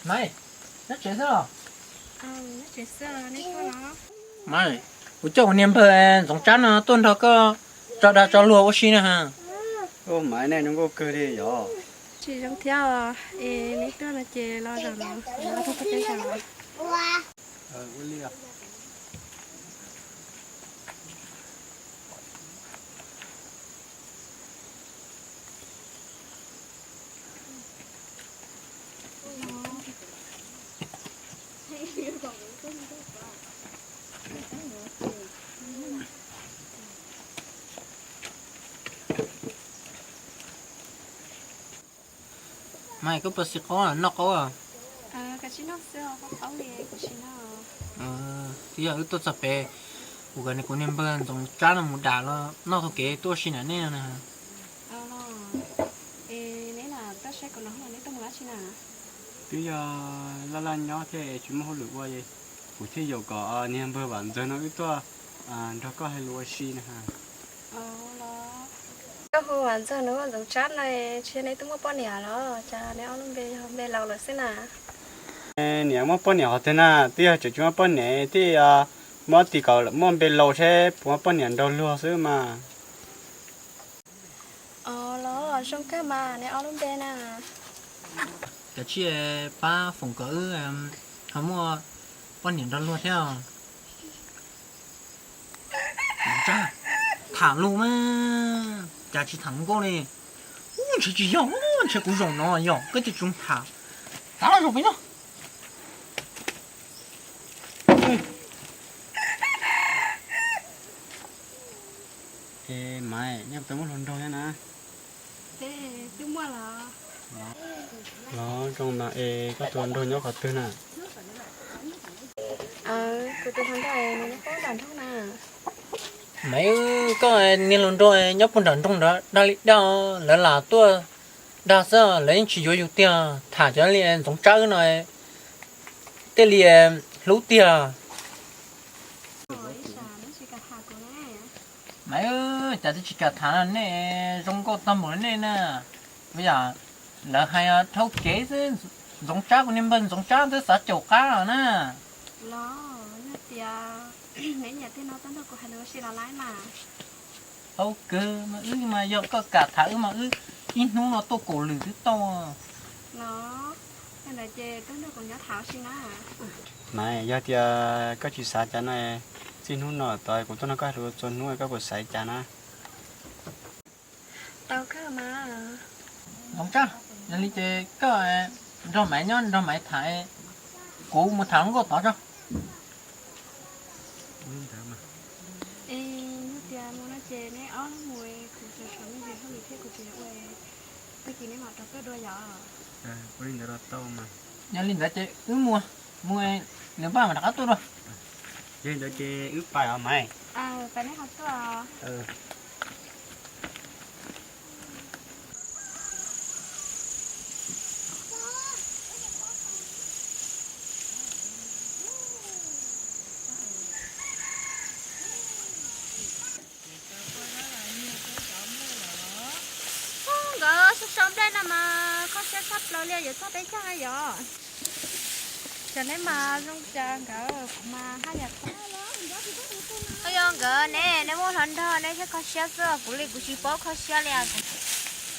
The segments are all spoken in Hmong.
Maiv, nyob tsev xwb los? Maiv, kuv coj kuv niag npawg Ntxoov Tsab no tuaj nrog koj tso dag tso luag ua si na ha. Maiv, nej zoo nkauj kawg li yog. Tsis zoo thiab, es neb tuaj no ces los zaum no, los tuaj peb zaum. Maiv, koj puas xis qaub noj qaub? Twb yog wb tuaj txog pem, kuv kom kuv niag npawg Ntxoov Tsab no mus dam los noj tau kev tuaj ua si na nej na. Twb yog laj laj nyob thiab tsis muaj hauj lwm ua, kuv thiaj yaum kom niag npawg Vam Ntxawg no wb tuaj nrog koj hais lus ua si na. Koj hu Vam Ntxawg no, Ntxoov Tsab no, tsis yog neb twb muaj poj niam los cas neb ob lub npe yog npe laus lawm xwb na? Niam muaj poj niam qhov twg na, twb yog tseem tsis muaj poj niam thiaj muab tis kom muaj npe laus seb puas muaj poj niam nrog luag xwb mas. Los zoo kawg mas, neb ob lub npe na? Kav tsij pab foom kom wb ho muaj poj niam nrog luag thiab. Tham lus mas cas tsis tham nkauj li. Ntshe tsis yog, ntshe kuv zaum no yog koj coj tsis tham. Xav los zaum pem no. Es Maiv, nyob puas tau muaj hluas nraug thiab na? Los zoo mas es koj tus hluas nraug nyob qhov twg na? Kuv tus hluas nraug nyob puag nram nroog na. Maiv, koj niag hluas nraug nyob puag nram nroog nrad dag li dag, lawv lam tuaj dag xwb, lawv yeej tsis yuav yus tiag. Tham cov li Ntxoov Tsab no thiaj li hlub tiag. Maiv, cas twb tsis kam tham nej, zoo nkauj tag npaum li nej na. Ua yam lawv hais dhau kev xwb, Ntxoov Tsab, kuv niag npawg Ntxoov Tsab twb xav caum qab los na. Los yog tias neb nyiam tiag no tuaj nrog kuv hais lus ua si los lawm mas. Tau kawg mas, wb mas yog koj kam tham wb mas wb ib hnub no tuaj kaum lwm twb tau. Los yog ntawd ces tuaj nrog kuv nyob tham ua si na. Maiv, yog tias koj tsis xav cas no, txij hnub no tod kuv tuaj nrog koj hais lus txhua hnub, koj puas xav cas na? Tau kawg mas. Ntxoov Tsab, yog li ces koj nrog Maiv nyob nrog Maiv tham, kuv mus tham hluas nkauj tod tso. Es yog tias mus no ces neb ob leeg mus, kuv tseem tshuav me ntsis hauj lwm thiab kuv tseem yuav ua, tag kis neb mam rov tuaj dua yom. Yog li ntawd ces wb mus, mus, nws pab mam rov qab tuaj dua. Yog li ntawd ces wb pais os Maiv. Pais neb ho tuaj. Nkawd sib sau nplej no mas kho siab tshaj plaws li, yuav txog peb caug na yom. Cov neb mas zoo cas nkawd, kuv mas haj yam txog. Yog nkawd ne, neb muaj hluas nraug neb thiaj kho siab xwb, kuv li kuv tsis paub kho siab li.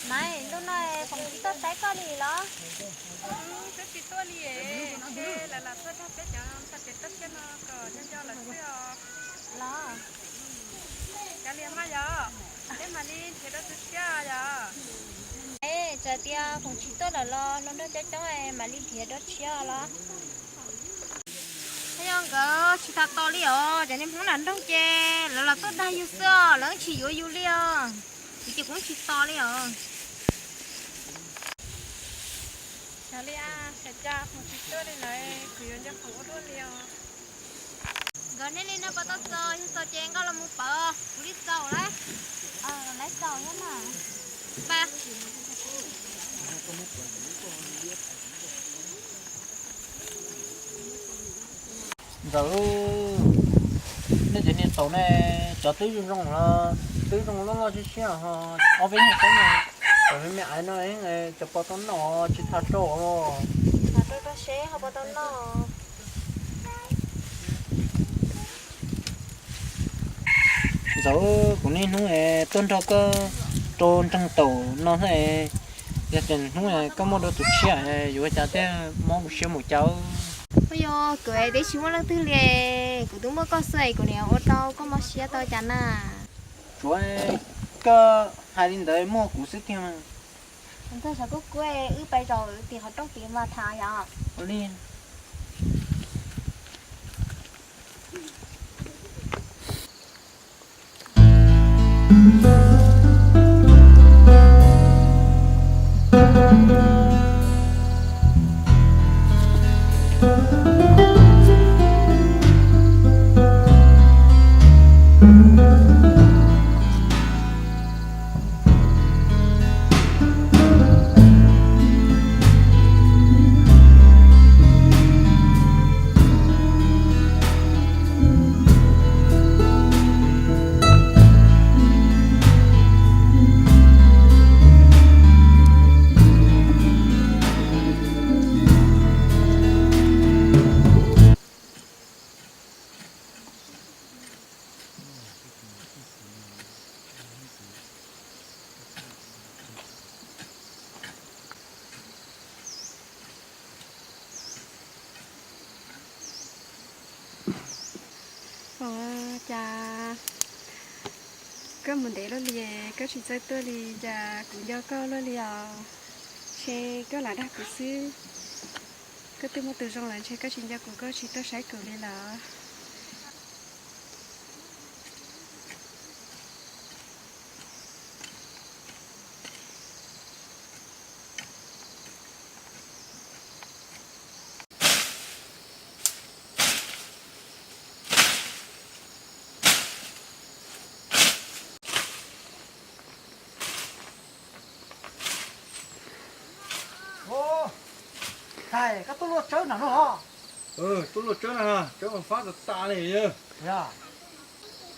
Maiv, ntuj no foom tsis tuaj saib koj li los? Twb tsis tuaj li es, lawv lam tuaj dag peb cov ntxhais pem toj siab no kom nco nco lawv xwb os. Los, kav liam mas yog, peb mam li nrhiav dua tus tshiab yog. Es txawm tias foom tsis tuaj lawm los hluas nraug coob coob mam li nrhiav dua tshiab los. Yog nkawd tsis tham tos li os, cov niag Hmoob nram nroog ces lawv los tuaj dag yus xwb os, lawv tsis yuav yus li os. Kuv ces kuv tsis tos li os. Xyov li, xyov cas foom tsis tuaj li lawm, kuv yuav nco foom ua luaj li os. Nkawd nej li no puas tau txaus? Yog txaus ces nkauj los mus pawv, kuv li txaus lawm. Lawv txaus thiab na. Nkawd, nej cov niag taum ne, cov twb zoo zoo los twb zoo loj loj siab siab ho, ob peb nyuag teb no, cov me me aiv no cov pog tau noj tsis txha rau los. Rau rau seb ho puas tau noj. Zaum kuv niaj hnub es tuaj nrog koj rau nreeg taum no xwb es, yog tias hnub koj muaj dua tus tshiab yuav cas thiaj mob kuv siab mus cas. Ua yog kuv twb tsis muaj leej twg li, kuv twb muaj koj xwb es kuv niam ua rau koj mob siab tau cas na. Tsuav koj hais li ntawd muaj kuv xwb tiag mas. Ntxawg, sawv kub kub, wb pais zaum tim qhov rooj tid mas tham yom. Ua li. Ua cas koj mus ntev luaj li, koj tsis txawj tuaj li, cas kuv nco koj luaj li os. Ntshe koj lam dag kuv xwb. Koj twb muaj tus zoo lawm ntshe koj tsis nco kuv, koj tsis tuaj saib kuv li lawm. Tais, koj tuaj luaj tsawb nram no los? Tuaj luaj tsawb na, tsawb mas fab tas tas li.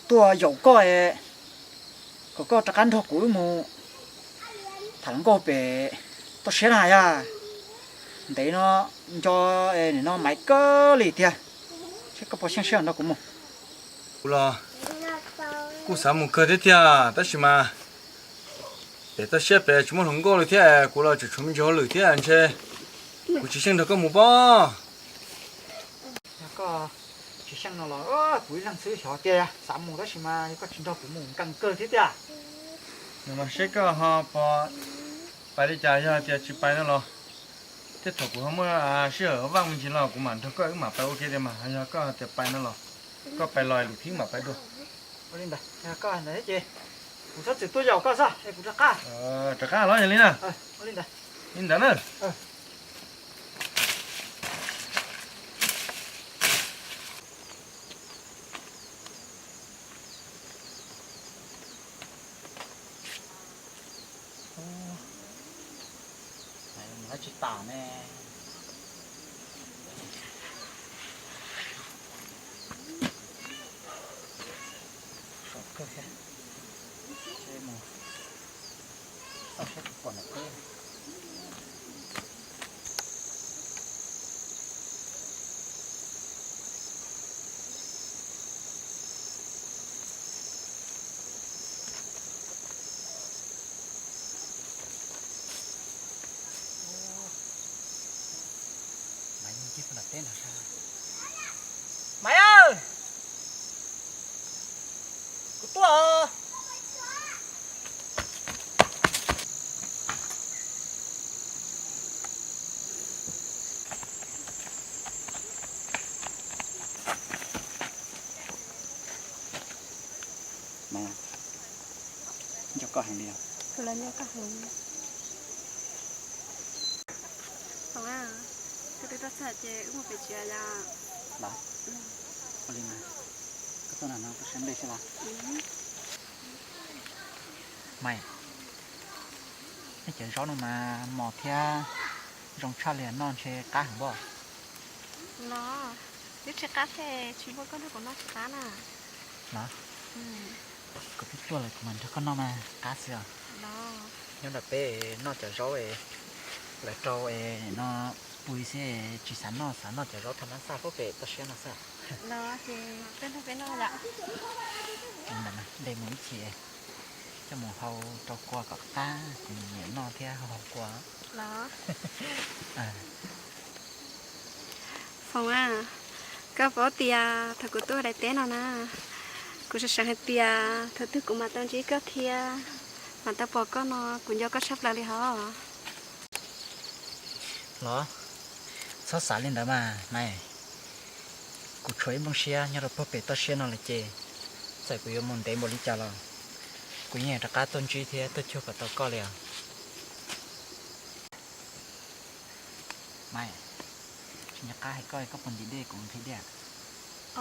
Tuaj yaum koj, kom koj rov qab nrog kuv wb mus tham hluas nkauj pem toj siab na yog. Ntev no nco nim no Maiv kawg li tiag, seb koj puas xyeej siab nrog kuv mus. Kuv los kuj xav mus kawg thiab tiag, tab sis mas pem toj siab pem tsis muaj hluas nkauj li thiab, kuv los tseem tshuav me ntsis hauj lwm thiab ntshe kuv tsis xyeej nrog koj mus pob. Yog koj tsis xyeej no los kuv ib leeg xwb xyov tiag, xav mus tab sis mas yog koj tsis nrog kuv mus nkees kawg thiab tiag. Nws mas seb koj ho puas pais li cas, yog tias tsis pais no los thiab thaum kuv ho muaj sij hawm vaj me ntsis los kuv mam nrog koj wb mam pais ua ke tiag mas, yog koj tias pais no los koj pais los lwm thib mam pais dua. Ua li ntawd, yog koj ntawd ces kuv txhob txwm tuaj yaum koj xwb es kuv rov qab. Rov qab los yog li na. Ua li ntawd. Li ntawd na. Tsis tas ne. Saum kawg thiab. Seb mus xauj seb puas pom nram teb. Maiv, Maiv, kuv tuaj os. Maiv, nco koj heev li os. Kuv los nco koj heev. Hov, koj twb tuaj txog ces wb mus pem tsev yom. Los, ua li mas, koj tuaj nram no koj sab nplej xwb los? Maiv, nej cov zaub no mas mos thiab zoo tshaj li, noj ntshe qab heev pob. Los, twb tsis qab thiab, tsis muaj koj nrog kuv noj tsis qab na. Los, kuv twb tuaj lawm kuv mam nrog koj noj mas qab xwb os. Nyob nram peb noj cov zaub es lawv rau es no Pw xwb tsis xav noj, xav noj cov zaub thas mas xaj pub pem toj siab no xwb. Los ces peb noj peb noj yom. Ntawm no de mus ib chim, coj mus hau rau kua kom qab, kuv nyiam noj thiab hau hau kua. Los Foom a, koj paub tias thaum kuv tuaj daim teb no na, kuv xav xav hais tias thaum twg kuv mam tau ntsib koj thiab mam tau pom koj no, kuv nco koj tshaj plaws li hos. Los, txhob xav li ntawd mas Maiv. Kuv tshuav ib nplooj siab nyob rau puag pem toj siab no lawm ces txawm kuv yuav mus ntev npaum li cas los kuv yeej rov qab tuaj ntsib thiab tuaj cuag kom tau koj li os. Maiv, tsis nco qab hais koj, koj puas ntim dej, kuv nqhis dej.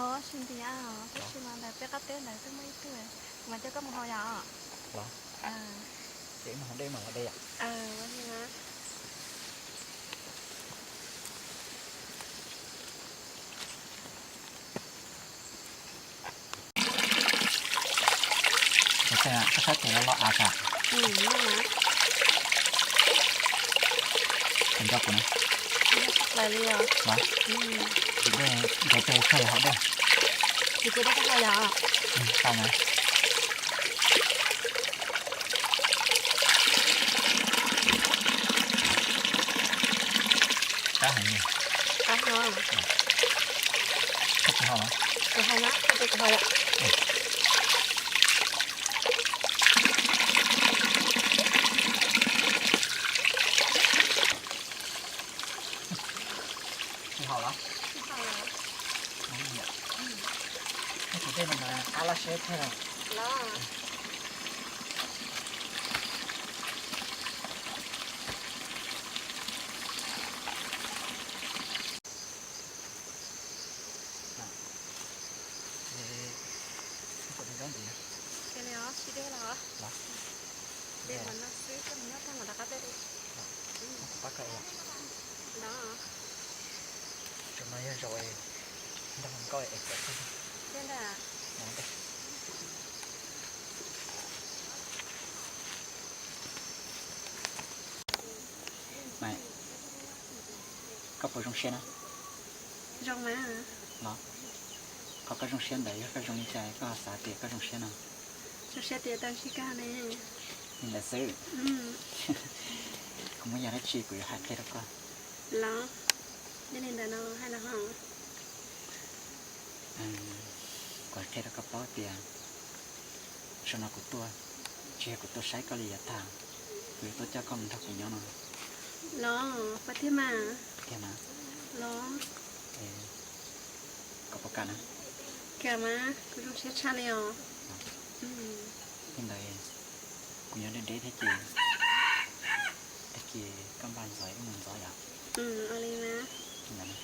Os, tsis ntim os, tab sis mas ntawm peb qab teb ntawd twb muaj ib tug, kuv mam coj koj mus haus yom. Los, ces wb mus haus dej, wb mam ua dej yom. Koj saib tes los los av tas. Tus nco kuv na. Los, ntim dej, ntim tes txhaj haus dej. Tau mas. Qab heev li. Koj tsis haus los? Tsis haus los? Koj tus dej no mas qab loj siab thiab. Ces li os, sib dej los. Dej mas no xwb, koj mus noj tag mam rov qab tuaj de. Los, tsom no yog zaum nrog nkauj es txawm xwb. Thiab ntag. Maiv, koj puas zoo siab na? Zoo mas. Los, qhov koj zoo siab ntawd yog koj zoo li cas koj xav tias koj zoo siab no? Zoo siab tias tau ntsib koj ne. Li ntawd xwb. Kuv muaj yam dab tsi kuv yuav hais qhia rau koj. Los, yog li ntawd no hais los ho. Kuv hais qhia rau koj paub tias zaum no kuv tuaj, tsis yog kuv tuaj saib koj li yav tag, kuv yuav tuaj coj koj mus nrog kuv nyob no. Los, puas tiag mas? Tiag mas. Los, koj puas kam na? Kam mas, kuv zoo siab tshaj li os. Li ntawd kuv nyob deb deb thiab ces tag kis koj npaj ntxov wb mus ntxov yom. Ua li mas. Li ntawd na.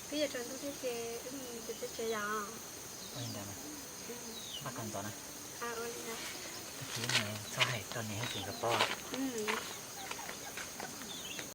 Twb yuav tsaus ntuj thiab ces wb mus tsev tsev yom. Ua li ntawd mas. Npaj koj ntxov na. Tag kis wb mus txhob hais rau niam thiab txiv nkawd paub.